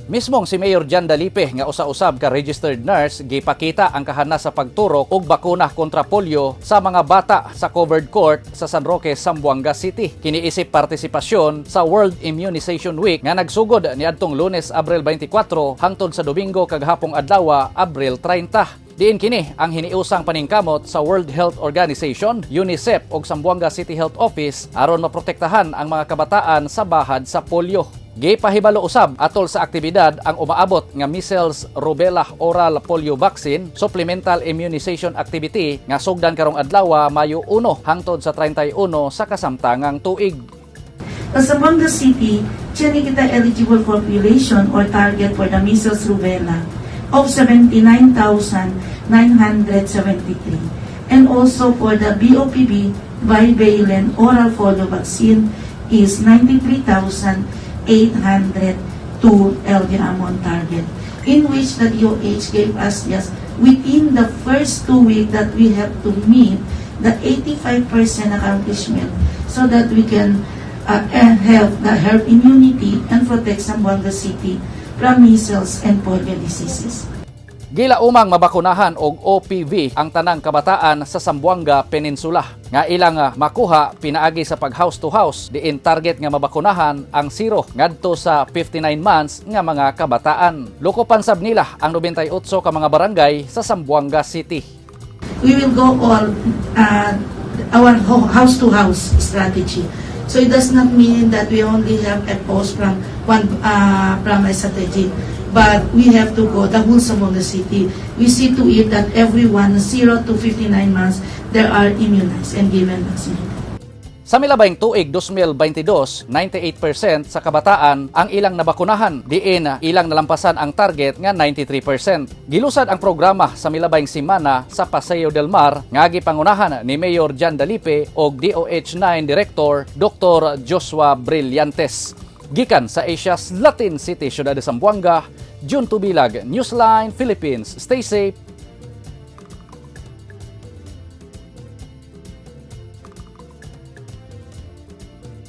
Mismong si Mayor Jan Dalipe nga usa-usab ka registered nurse gipakita ang kahanas sa pagturok og bakuna kontra polio sa mga bata sa covered court sa San Roque, Zamboanga City. Kini isip partisipasyon sa World Immunization Week nga nagsugod niadtong Lunes, Abril 24, hangtod sa Domingo kagahapong adlaw, Abril 30. Diin kini ang hiniusang paningkamot sa World Health Organization, UNICEF ug Zamboanga City Health Office aron maprotektahan ang mga kabataan sa bahad sa polio. Gipahibalo usab atol sa aktibidad ang umaabot nga measles, rubella, oral polio vaccine supplemental immunization activity nga sugdan karong adlaw, Mayo 1, hangtod sa 31 sa kasamtangang tuig. Sa Zamboanga City, dyan kita eligible population or target for the measles rubella of 79,973. And also for the BOPV bivalent oral polio vaccine is 93,802 LG among target, in which the DOH gave us just within the first 2 weeks that we have to meet the 85% accomplishment so that we can have the herd immunity and protect Zamboanga City from measles and polio diseases. Gilaumang mabakunahan og OPV ang tanang kabataan sa Zamboanga Peninsula nga ilang makuha pinaagi sa pag house to house, diin target nga mabakunahan ang 0 ngadto sa 59 months nga mga kabataan. Lukopan sab nila ang 98 ka mga barangay sa Zamboanga City. We will go all our house-to-house strategy. So it does not mean that we only have a post from one from a strategy, but we have to go the whole Zamboanga City. We see to it that everyone 0 to 59 months, they are immunized and given vaccinated. Sa milabayng tuig 2022, 98% sa kabataan ang ilang nabakunahan, diin ilang nalampasan ang target nga 93%. Gilusad ang programa sa milabayng semana sa Paseo del Mar nga gipangunahan ni Mayor Jan Dalipe og DOH 9 Director Dr. Joshua Brillantes. Gikan sa Asia's Latin City, Ciudad de Zamboanga, June Tubilag, Newsline Philippines. Stay safe.